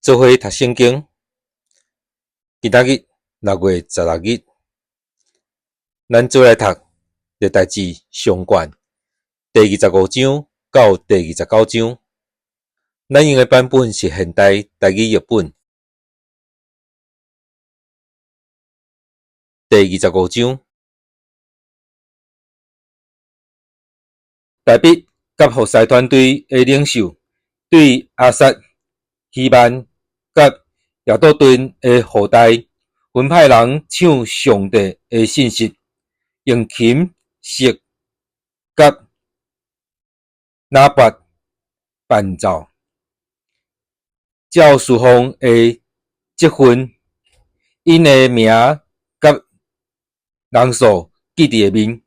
做伙讀聖經，今仔日6月16日，咱做來讀歷代志上卷第二十五章到第二十九章。咱用的版本是現代台語譯本。第二十五章，大衛佮服侍團隊的領袖對亞薩、希曼佮耶杜頓的後代分派人唱上帝的信實，用琴、瑟佮喇叭伴奏，照事奉的職分，𪜶的名佮人數記佇內面。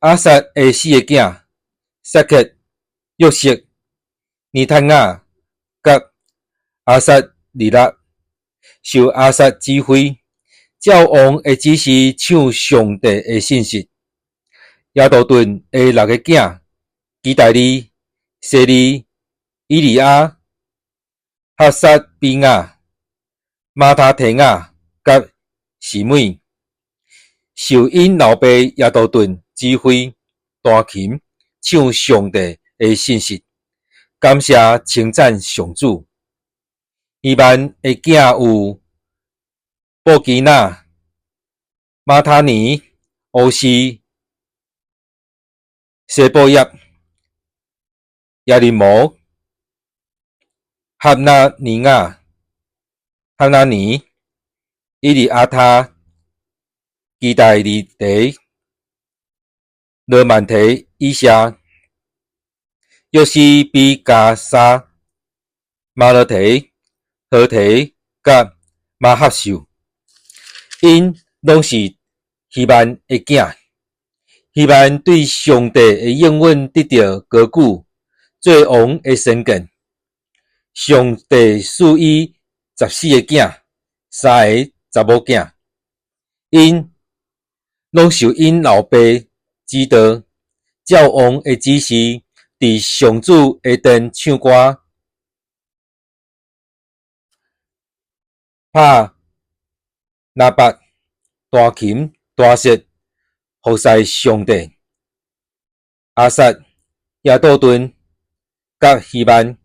亞薩的四个囝，撒克、約瑟、尼坦雅佮亞撒利拉，受亞薩指揮，照王的指示唱上帝的信實。耶杜頓的六个囝，基大利、西利、以利亞、哈撒比亞、瑪他提雅佮示每，受𪜶老爸耶杜頓指揮，彈琴唱上帝的信實，感謝稱讚上主。希曼的囝有布基納、馬他尼、烏斯、西布葉、耶利摩、哈拿尼亞、哈拿尼、以利亞他、基大利提、羅曼提以謝、約斯比加沙、馬勒提、何提佮瑪哈秀，𪜶攏是希曼的囝。希曼對上帝的應允得著高舉，做王的先見。上帝賜伊十四个囝，三个查某囝，𪜶攏受𪜶老爸指導，照王的指示，佇上主的殿唱歌，拍喇叭、彈琴、彈瑟，服侍上帝。亞薩、耶杜頓佮希曼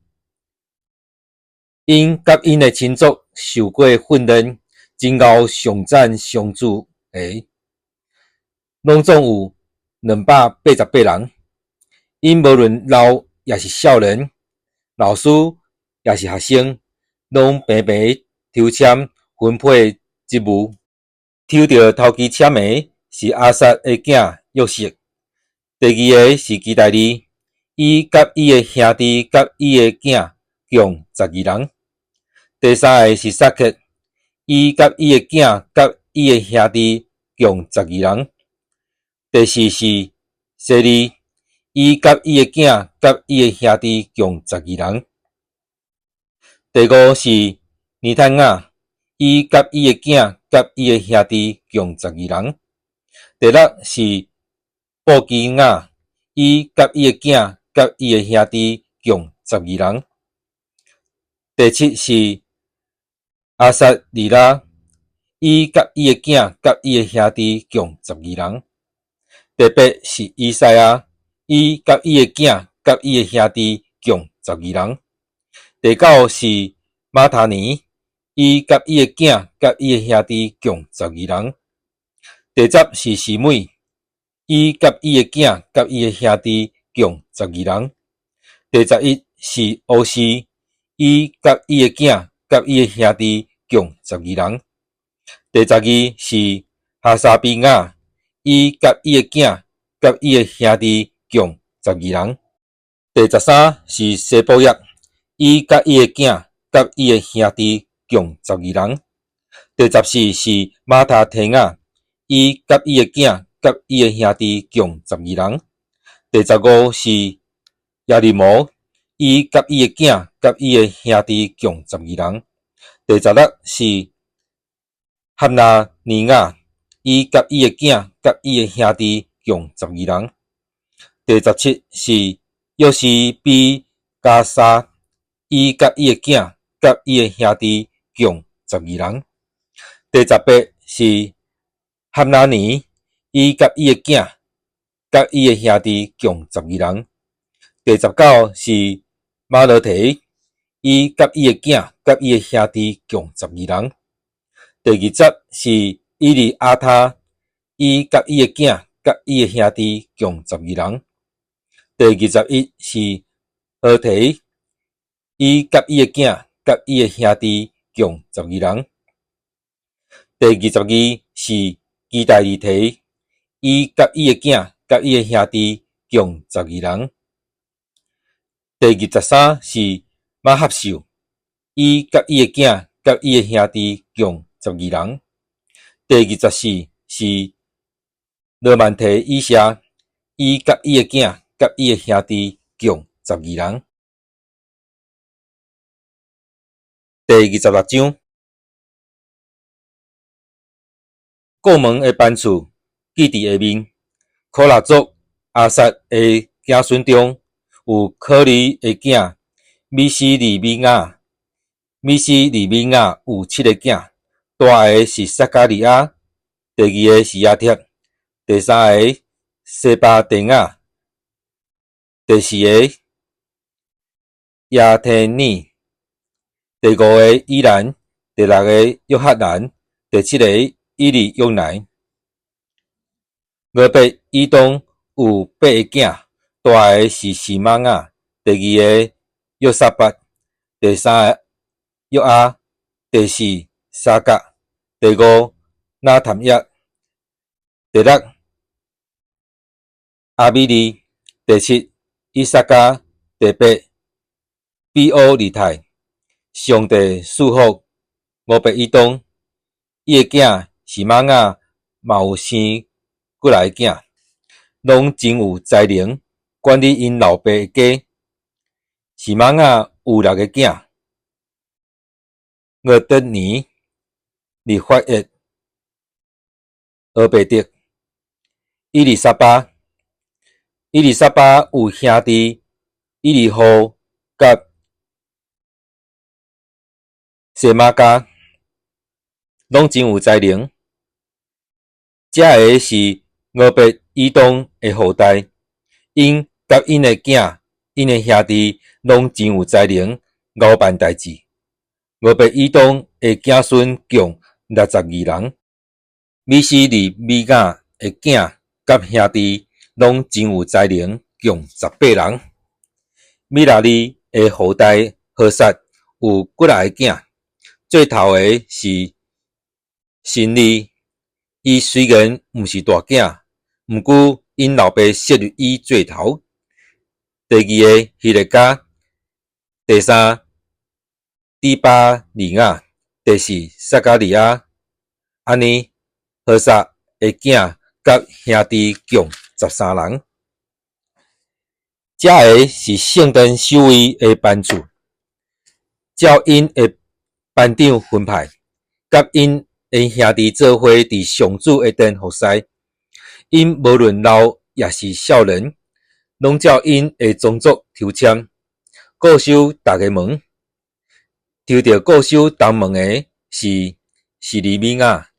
，𪜶佮𪜶的親族受過訓練，真𠢕頌讚上主的，攏總有288人。𪜶無論老抑是少年，老師抑是學生，攏平平抽籤分配職務。抽著頭支籤的是亞薩的囝約瑟，第二个是基大利，伊佮伊的兄弟佮伊的囝共十二人。第三个是撒克，伊佮伊的囝佮伊的兄弟共十二人。第四是西利，伊佮伊的囝佮伊的兄弟共十二人。第五是尼坦雅，伊佮伊的囝佮伊的兄弟共十二人。第六是布基雅，伊佮伊的囝佮伊的兄弟共十二人。第七是亞撒利拉，伊佮伊的囝佮伊的兄弟共十二人。第八是以賽亞，伊佮伊的囝佮伊的兄弟共十二人。第九是馬他尼，伊佮伊的囝佮伊的兄弟共十二人。第十是示每，伊佮伊的囝佮伊的兄弟共十二人。第十一是烏斯，伊佮伊的囝佮伊的兄弟共十二人。第十二是哈沙比雅，伊佮伊的囝佮伊的兄弟共十二人。第十三是西布葉，伊佮伊的囝佮伊的兄弟共十二人。第十四是瑪他提雅，伊佮伊的囝佮伊的兄弟共十二人。第十五是耶利摩，伊佮伊的囝佮伊的兄弟共十二人。第十六是哈拿尼雅，伊佮伊的囝佮伊的兄弟共十二人。第十七是約斯比加沙，伊佮伊的囝佮佮伊的兄弟共十二人。第十八是哈拿尼，伊佮伊的囝佮伊的兄弟共十二人。第十九是瑪羅提，伊佮伊的囝佮伊的兄弟共十二人。第二十是以利亞他，伊佮伊的囝佮伊的兄弟共十二人。第二十一是何提，伊佮伊的囝佮伊的兄弟共十二人。第二十二是基大利提，伊佮伊的囝佮伊的兄弟共十二人。第二十三是瑪合秀，伊佮伊的囝佮伊的兄弟共十二人。第二十四是羅曼提以謝，伊佮伊的囝佮伊的兄弟共十二人。第二十六章，顧門的班次記佇下面。可拉族亞薩的子孫中，有可利的囝米斯利米亞，米斯利米亞有七个囝，大个是撒迦利亞，第二个是亞帖，第三个西巴第雅，第四个亞提尼，第五个以蘭，第六个約哈難，第七个以利約乃。俄別以東有八个囝，大个是示瑪雅，第二個約沙法，第三个約阿，第四沙甲，第五拿談耶，第六亞米利，第七以薩迦，第八比烏利太。上帝賜福俄別以東，伊的囝示瑪雅嘛有生幾來个囝，攏真有才能，管理𪜶老爸的家。示瑪雅有六个囝：俄特尼、利法厄、俄貝德、以利沙巴。以利沙巴有兄弟以利戶佮洗瑪迦，攏真有才能。這个是俄別以東的後代，𪜶佮𪜶的囝、𪜶的兄弟攏真有才能，𠢕辦代誌。俄別以東的子孫共六十二人。米斯利米雅的囝佮兄弟攏真有才能，共十八人。米拉利的後代何撒有幾若个囝，最頭个是新利，伊雖然毋是大囝，毋過𪜶老爸設立伊做頭。第二个希勒家，第三底巴利亞，第四撒迦利亞。按呢，何撒的囝佮兄弟共十三人。這个是聖殿守衛的班次，照𪜶的班長分派，佮𪜶的兄弟做伙佇上主的殿服侍。𪜶無論老抑是少年，攏照𪜶的宗族抽籤，固守逐个門。抽著固守東門的是示利米雅，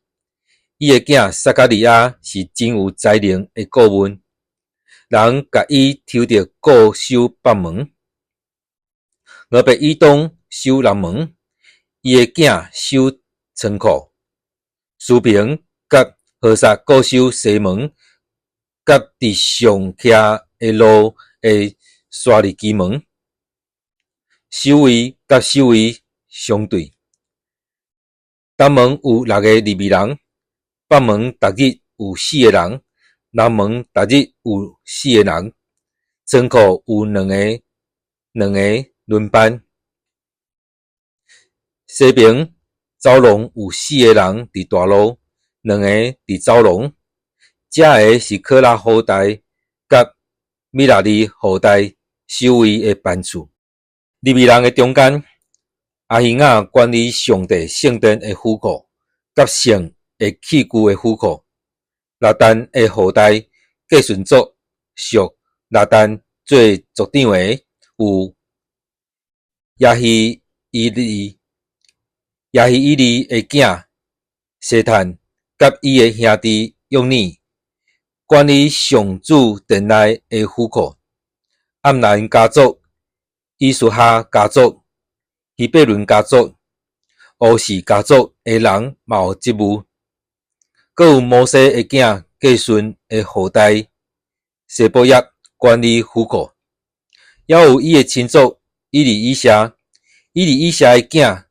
伊的囝撒迦利亞是真有才能的顧問，人共伊抽著固守北門。俄別以東守南門，伊的囝守倉庫。書平佮何撒固守西門，佮佇上徛的路的沙利基門。守衛佮守衛相對。東門有六个利未人，北門逐日有四个人，南門逐日有四个人。倉庫有兩个兩个輪班。西爿走廊有四个人佇大路，兩个佇走廊。這个是可拉後代佮米拉利後代守衛的班次。利未人的中間，亞希雅管理上帝聖殿的府庫，佮聖的器具的府庫。拉但的後代革順族屬拉但做族長的有耶希以利，耶希以利的囝西坦佮伊的兄弟約尼，管理上主殿內的府庫。暗蘭家族、以斯哈家族、希伯崙家族、烏士家族的人嘛有職務，閣有摩西的囝革順的後代西布葉管理府庫，猶有伊的親族以利以謝，以利以謝的囝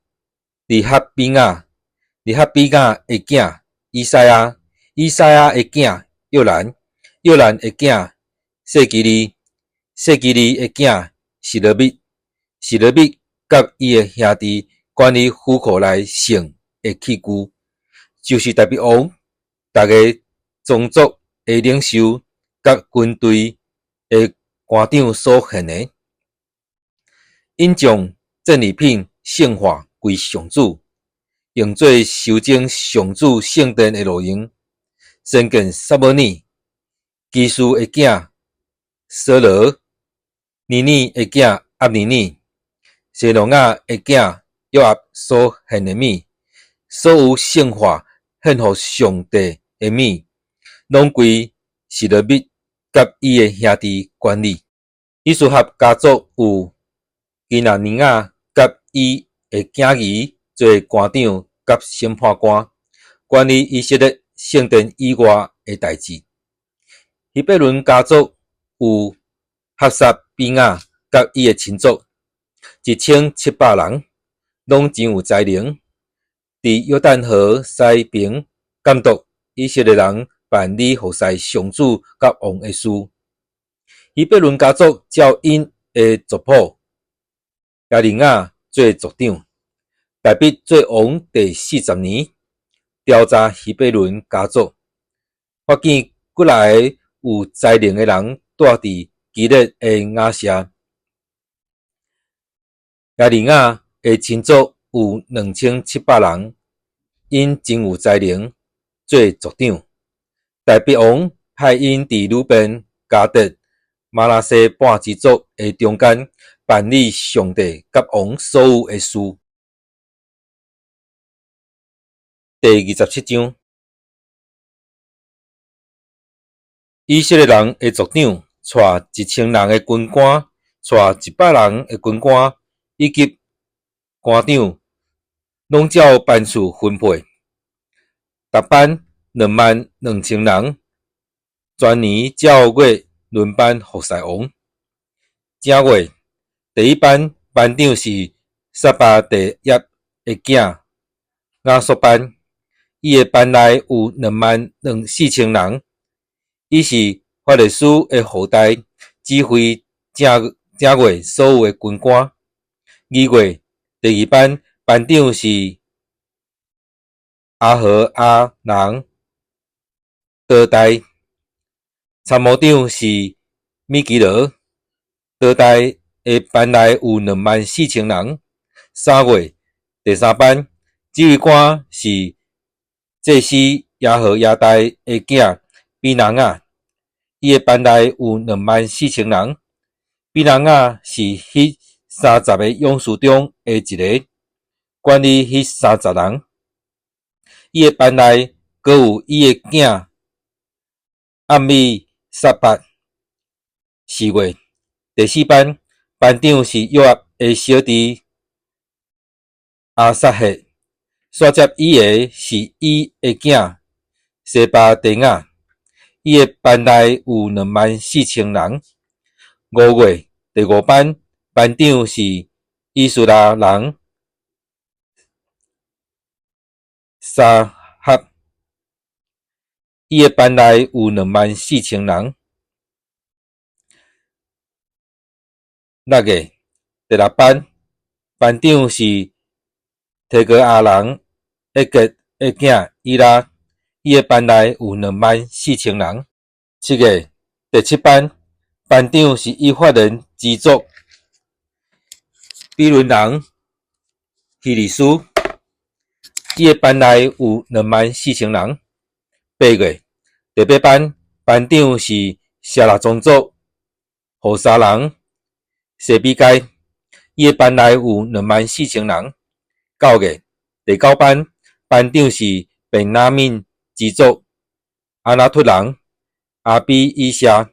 利哈比亞，利哈比亞的囝以賽亞，以賽亞的囝約蘭，約蘭的囝細基利，細基利的囝示羅密，示羅密佮伊的兄弟管理府庫內聖的器具，就是大衛王逐个宗族的領袖佮軍隊的官長所獻的。𪜶將戰利品聖化歸上主，用做修整上主聖殿的路用。先見撒母耳、基士的囝掃羅、尼珥的囝押尼珥、西魯雅的囝約押所獻的物，所有聖化獻予上帝的物，攏歸示羅密佮伊的兄弟管理。以斯合家族有基拿尼亞佮伊的囝兒做官長佮審判官，管理以色列聖殿以外的代誌。希伯崙家族有哈撒比亞佮伊的親族，1700人，攏真有才能。佇約旦河西爿監督以色列人辦理服侍上主佮王的事。希伯崙家族照𪜶的族譜，耶利亞做族長。大衛做王第40年，調查希伯崙家族，發見幾若个有才能的人蹛佇基列的雅謝。耶利亞的親族有2700人，𪜶真有才能，做族長。大衛王派𪜶佇魯便、迦得、瑪拿西半支族的中間辦理上帝佮王所有的事。第27章，以色列人的族長帶1000人的軍官，帶100人的軍官，以及官長，攏照班次分配。逐班22,000人，全年照月輪班服侍王。正月第一班班長是撒巴底葉的囝雅朔班，伊的班內有24,000人。伊是法勒斯的後代，指揮正正月所有的軍官。二月第二班班長是阿何阿人多代，參謀長是米基羅。多代的班內有24,000人。3月第三班指揮官是祭司耶何耶大的囝比拿雅，伊的班內有24,000人。比拿雅是彼三十个勇士中的一个，管理彼三十人。伊的班內閣有伊的囝暗米撒拔。4月第四班班長是約押的小弟亞撒黑，煞接伊的是伊的囝西巴底亞，伊的班內有24,000人。5月第五班班長是以斯拉人沙合，伊的班內有24,000人。6月第六班班長是提哥亞人益結的囝以拉，伊的班內有24,000人。7月第七班班長是以法蓮支族比崙人希利斯，伊的班內有24,000人。8月第八班班長是舍拉宗族戶沙人西比該，伊的班內有24,000人。九个，第九班班長是便雅憫支族亞拿突人亞比以謝，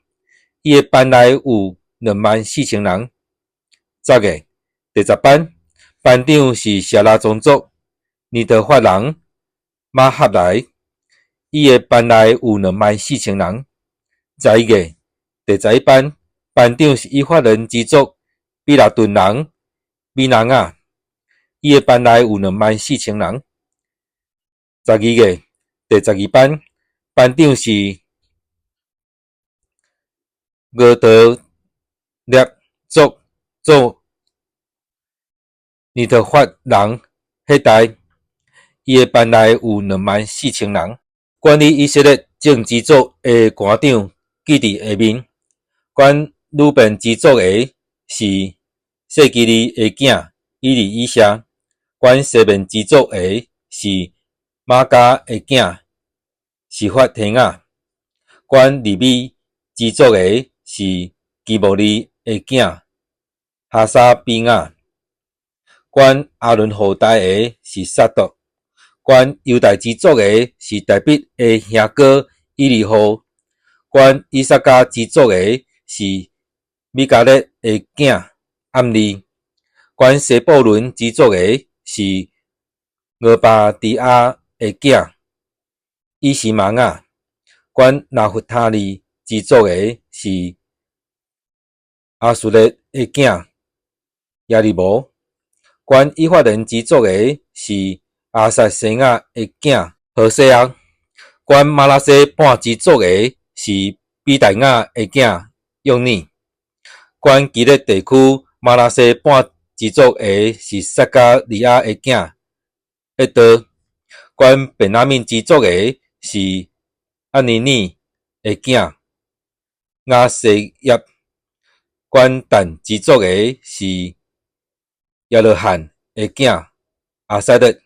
伊的班內有24,000人。十个，第十班班長是舍拉宗族尼陀法人瑪哈萊，伊的班內有24,000人。11个，第十一班班長是以法蓮支族比拉頓人比拿雅，伊的班內有24,000人。十二个，第十二班班長是俄德列族做尼陀法人彼代，伊的班內有24,000人。管理以色列眾支族的官長記佇下面。管魯便支族的是細基利的囝以利以謝；管西緬支族的是瑪迦的囝示法提雅；管利未支族的是基莫利的囝哈沙比雅；管亞倫後代的是撒督；管猶大支族的是大衛的兄哥以利戶；管以薩迦支族的是米迦勒的囝暗利；管西布倫支族的是俄巴底亞的囝以實瑪雅；管拿弗他利支族的是亞實列的囝耶利摩；管以法蓮支族的是亞撒西雅的囝何細亞；管瑪拿西半支族的是比大雅的囝約尼；管基列地區瑪拿西半支族的是撒迦利亞的囝益多；管便雅憫支族的是暗尼耳的囝亞西葉；管但支族的是耶羅罕的囝亞撒勒。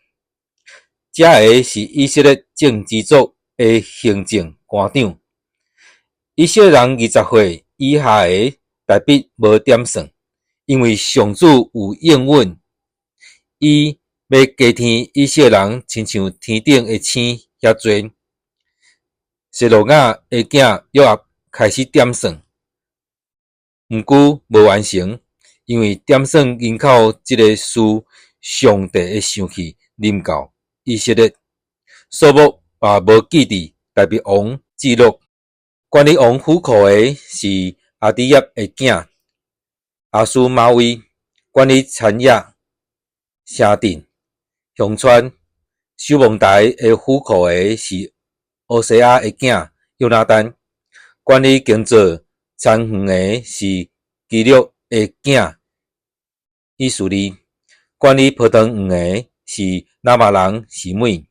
這个是以色列眾支族的行政官長。以色列人20歲以下的，大衛無點算，因為上主有應允，伊欲加添以色列人親像天頂的星遐濟。洗魯雅的囝約押開始點算，毋過無完成，因為點算人口這个事，上帝的生氣臨到以色列，數目嘛無記佇大衛王記錄。管理王府庫的是亞底葉的囝亞斯瑪威，管理田野、城鎮、鄉村、守望台的府庫的是烏西亞的囝約拿單，管理耕作田園的是基略的囝以實利，管理葡萄園的是拿瑪人示每，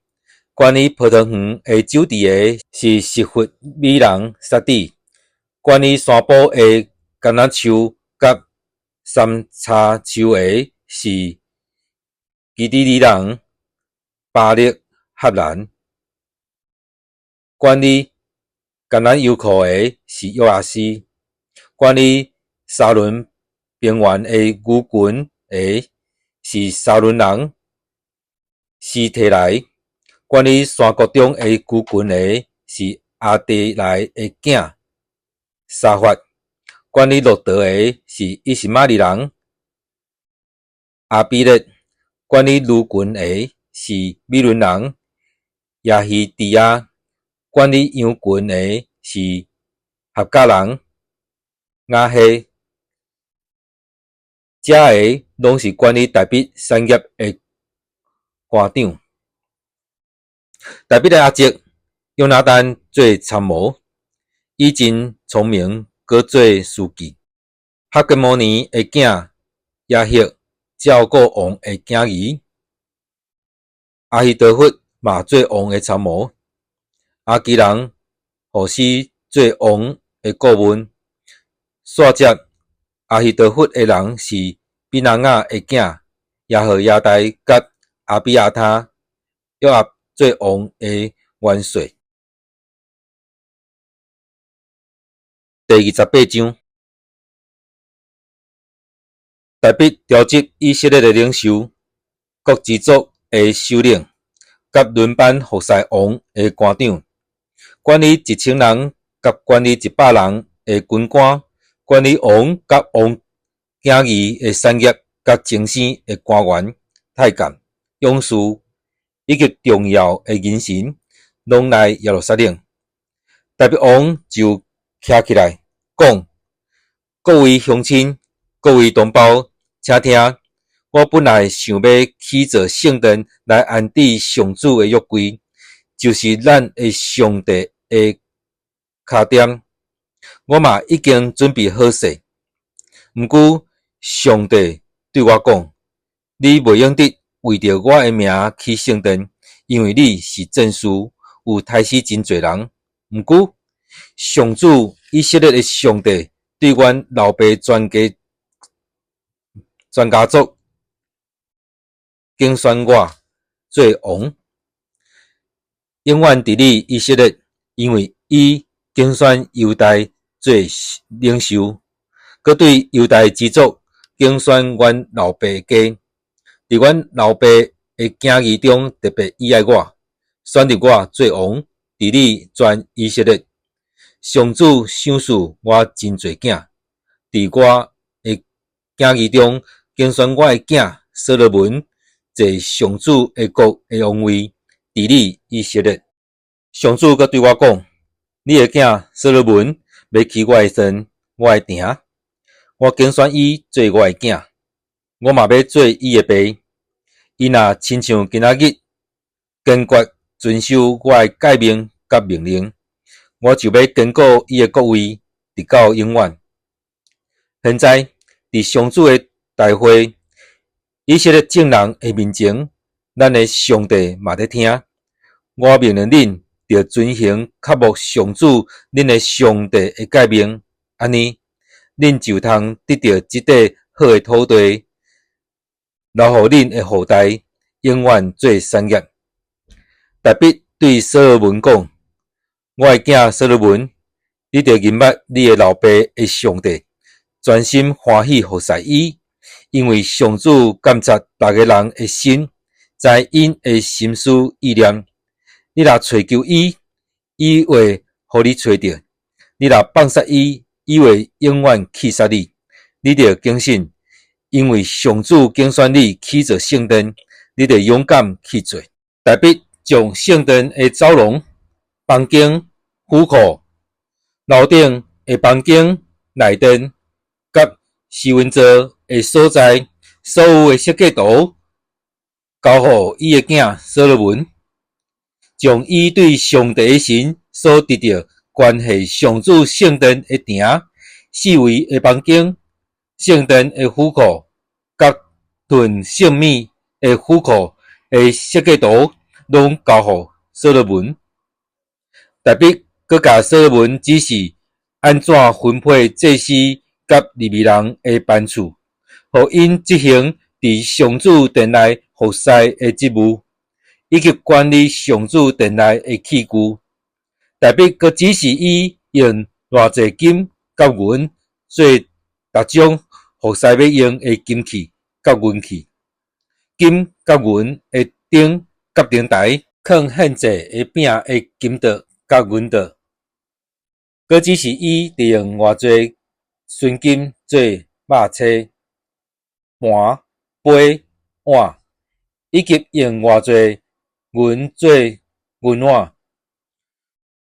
管理葡萄園的酒池的是實弗米人撒底，管理山坡的橄欖樹佮三叉樹的是基底里人巴力哈蘭，管理橄欖油庫的是約阿斯，管理沙崙平原的牛群的是沙崙人斯提萊，管理山谷中的牛群的是亞底萊的囝沙法，管理駱駝的是以實瑪利人亞比勒，管理驢群的是米倫人亞希底亞，管理羊群的是合甲人雅希。這个攏是管理大衛產業的官長。大衛的阿侄約拿單做參謀，伊真聰明，閣做司機。哈格摩尼的囝亞赫照顧王的囝兒，亞希多弗嘛做王的參謀。亞基人戶篩做王的顧問。紲接亞希多弗的人是比拿雅的囝耶何耶大佮亞比亞他，約押做王的元帥。第28章。大衛召集以色列的領袖、各支族的首領，佮輪班服侍王的官長，管理1000人佮管理100人的軍官，管理王佮王囝兒的產業佮精生的官員、太監、勇士，以及重要的人臣，攏來耶路撒冷。大衛王就徛起來講：各位鄉親，各位同胞，請聽！我本來想欲起造聖殿來安置上主的約櫃，就是咱的上帝的跤墊。我嘛已經準備好勢。毋過上帝對我講：你袂用得為著我的名起聖殿，因為你是戰士，有刣死真濟人。毋過上主以色列的上帝對阮老爸全家全家族揀選我做王，永遠治理以色列，因為伊揀選猶大做領袖，閣對猶大支族揀選阮老爸家，佇阮老爸的囝兒中特別喜愛我，選立我做王，治理全以色列。上主賞賜我真濟囝，佇我的囝兒中揀選我的囝所羅門坐上主的國的王位，治理以色列。上主閣對我講：你的囝所羅門欲起我的殿，我的埕，我揀選伊做我的囝，我嘛欲做伊的爸。伊若親像今仔日堅決遵守我的誡命佮命令，我就欲堅固伊的國位，直到永遠。現在，佇上主的大會，以色列眾人的面前，咱的上帝嘛佇聽。我命令恁，著遵行渴慕上主恁的上帝的誡命，按呢，恁就通得著這塊好的土地，留予恁的後代永遠做產業。大衛對所羅門講：我的囝所羅門，你著認捌你的老爸的上帝，專心歡喜服侍伊，因為上主監察逐个人的心，知𪜶的心思意念。你若揣求伊，伊會予你揣著；你若放殺伊，伊會永遠棄殺你。你著謹慎，因為上主揀選你起造聖殿，你著勇敢去做。大衛將聖殿的走廊、房間、府庫、樓頂的房間、內殿，佮施恩座的所在，所有的設計圖，交予伊的囝所羅門，將伊對上帝的神所得著關係上主聖殿的埕、四圍的房間、聖殿的府庫，佮囤聖物的府庫的設計圖，攏交予所羅門。大衛閣共所羅門指示按怎分配祭司佮利未人的班次，予𪜶執行佇上主殿內服侍的職務，以及管理上主殿內的器具。大衛閣指示伊用偌濟金佮銀做逐種服侍欲用的金器佮銀器，金佮銀的燈佮燈台，囥獻祭的餅的金桌佮銀桌。閣指示伊著用偌濟純金做肉叉、盤、杯、碗，以及用偌濟銀做銀碗，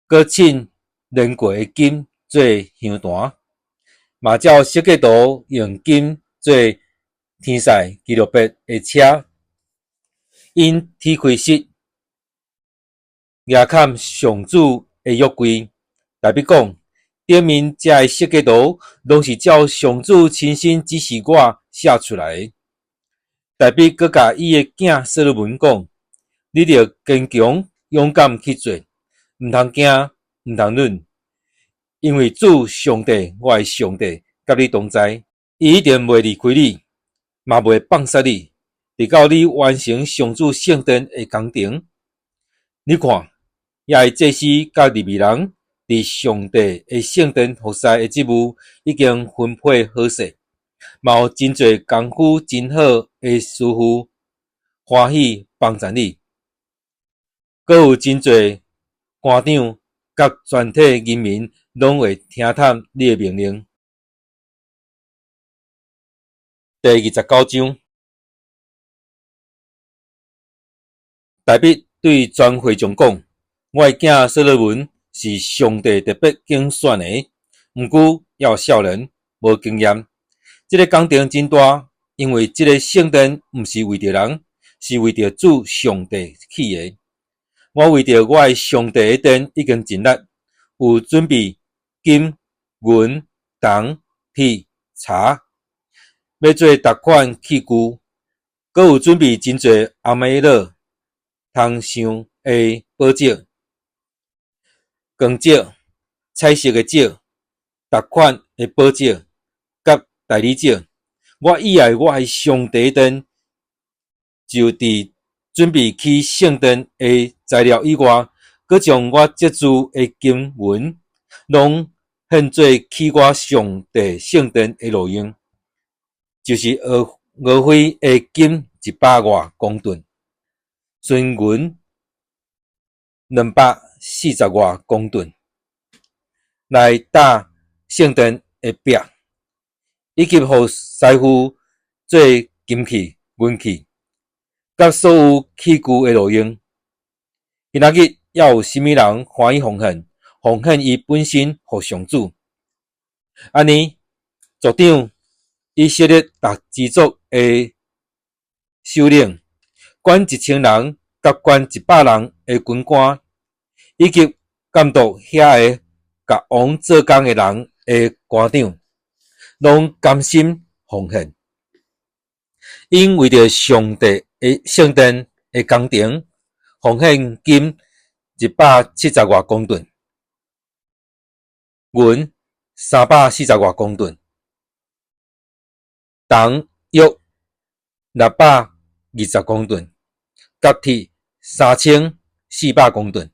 閣凊煉過的金做香壇，嘛照設計圖用金做天使基路伯的車，𪜶鐵開室，額崁上主的約櫃。大衛講：頂面這个設計圖，攏是照上主親身指示我寫出來的。大衛閣共伊的囝所羅門講：你著堅強勇敢去做，毋通驚，毋通軟，因為主上帝，我的上帝，佮你同在，伊一定袂離開你，嘛袂放殺你，直到你完成上主聖殿的工程。你看，遐个祭司佮利未人佇上帝的聖殿服侍的職務已經分配好勢，嘛有真濟功夫真好的師傅歡喜幫贊你，閣有真濟官長佮全體人民攏會聽忝你的命令。第29章，大衛對全會眾講：我的囝所羅門是上帝特別揀選的，毋過猶少年，無經驗。這个工程真大，因為這个聖殿毋是為著人，是為著主上帝起的。我為著我的上帝的殿已經盡力，有準備金、銀、銅、鐵、柴，欲做逐款器具，閣有準備真濟阿美樂通鑲的寶石、光石、彩色的石，逐款的寶石佮大理石。我意愛我的上帝殿，就佇準備起聖殿的材料以外，閣將我積聚的金銀，攏獻做起我上帝聖殿的路用，就是俄斐的金一百外公噸，純銀240外公噸，來打聖殿的壁，以及予師傅做金器、銀器，佮所有器具的路用。今仔日猶有啥物人歡喜奉獻，奉獻伊本身予上主？按呢，族長以色列逐支族的首領，管一千人佮管一百人的軍官，以及監督遐个共王做工的人的官長，攏甘心奉獻。𪜶為著上帝的聖殿的工程，奉獻金170外公噸，銀340外公噸，銅約620公噸，佮鐵3400公噸。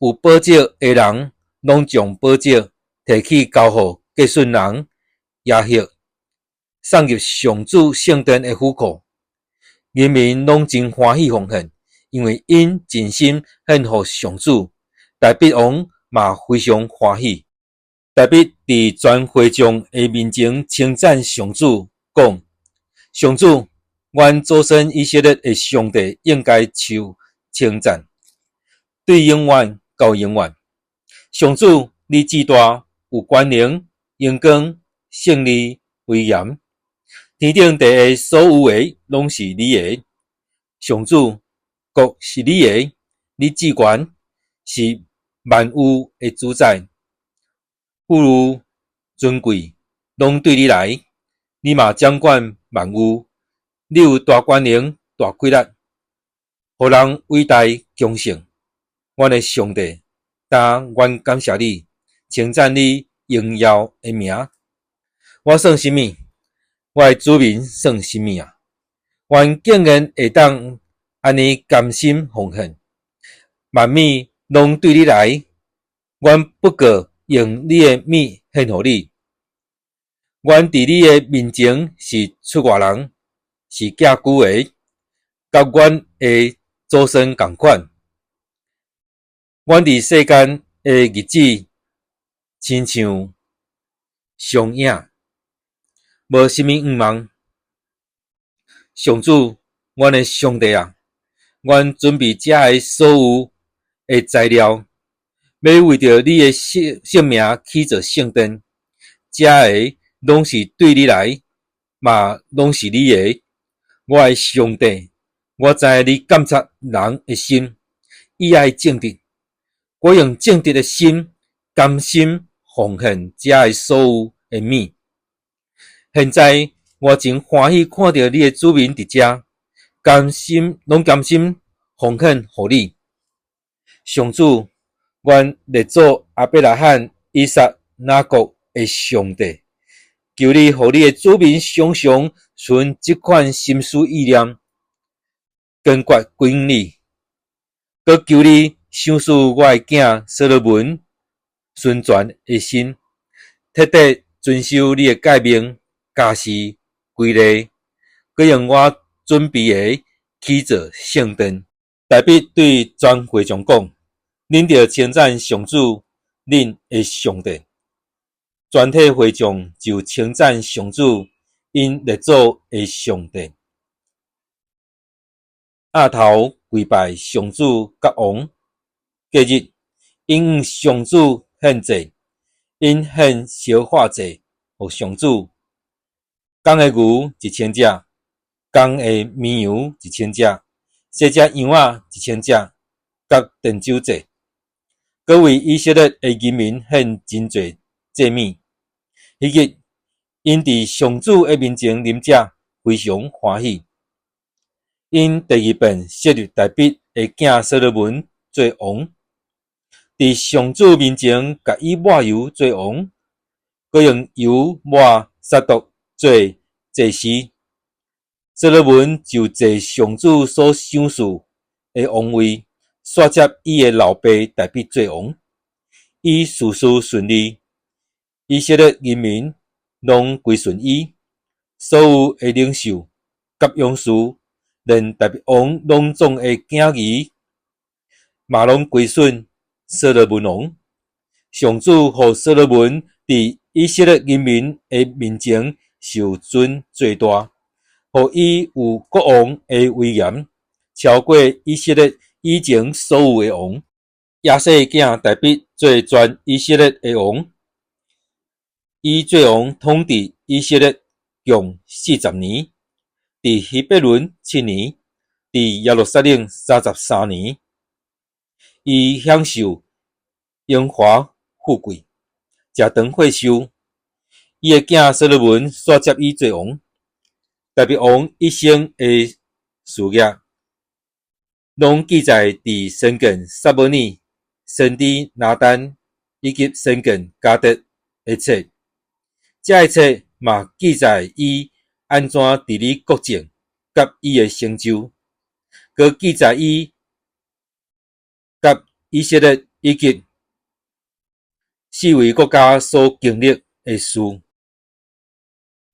有寶石的人，攏將寶石提去交予革順人耶赫，送入上主聖殿的府庫。人民攏真歡喜奉獻，因為𪜶盡心獻予上主。大衛王嘛非常歡喜。大衛佇全會眾的面前稱讚上主，講：上主，阮祖先以色列的上帝應該受稱讚，對永遠到永遠。上主，你至大，有權能、榮光、勝利、威嚴，天頂地下所有的攏是你的。上主，國是你的，你至懸，是萬有的主宰，富裕尊貴攏對你來，你嘛掌管萬有，你有大權能、大氣力，予人偉大強盛。阮的上帝，今阮感謝你，稱讚你榮耀的名。我算啥物？我的子民算啥物啊？阮竟然會當按呢甘心奉獻，萬物攏對你來，阮不過用你的物獻予你。阮佇你的面前是出外人，是寄居的，佮阮的祖先仝款。阮佇世間的日子，親像相影，無啥物願望。上主，阮的上帝啊，阮準備遮个所有的材料，欲為著你的聖聖名起造聖殿，遮个攏是對你來，嘛攏是你的。我的上帝，我知你監察人的心，伊愛正直。我用正直的心，甘心奉獻遮个所有的物。現在我真歡喜看著你的子民佇遮，甘心攏甘心奉獻予你。上主，阮列祖亞伯拉罕、以撒、雅各的上帝，求你予你的子民常常存這款心思意念，堅決歸向你。閣求你賞賜我的囝所羅門純全的心，徹底遵守你的誡命、佮教示規例，閣用我準備的起造聖殿。大衛對全會眾講：恁著稱讚上主，恁的上帝。全體會眾就稱讚上主，𪜶列祖的上帝，額頭跪拜上主佮王。隔日，𪜶向上主獻祭，𪜶獻燒化祭予上主，公的牛1000隻，公的綿羊1000隻，細隻羊仔1000隻，佮奠酒祭。閣為以色列的人民獻真濟祭物。彼日，𪜶佇上主的面前啉食，非常歡喜。𪜶第二遍設立大衛的囝所羅門做王，佇上主面前共伊抹油做王，閣用油抹撒督做祭司。所羅門就坐上主所賞賜的王位，紲接伊的老爸大衛做王。伊事事順利，以色列人民攏歸順伊，所有的領袖佮勇士，連大衛王攏總的囝兒，嘛攏歸順所羅門王。上主予所羅門佇以色列人民的面前受尊做大，予伊有國王的威嚴，超過以色列以前所有的王。耶西的囝大衛做全以色列的王，伊做王統治以色列共40年，佇希伯崙7年，佇耶路撒冷33年。伊享受榮華富貴，食長歲壽。伊的囝所羅門紲接伊做王。大衛王一生的事業，攏記載佇先見撒母耳、先知拿單以及先見迦得的冊。這个冊嘛記載伊按怎治理國政，佮伊的成就，閣記載伊佮以色列以及四圍國家所經歷的事。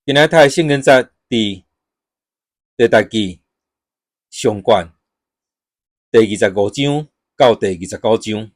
今仔日讀的聖經節佇歷代志上卷第25章到第29章。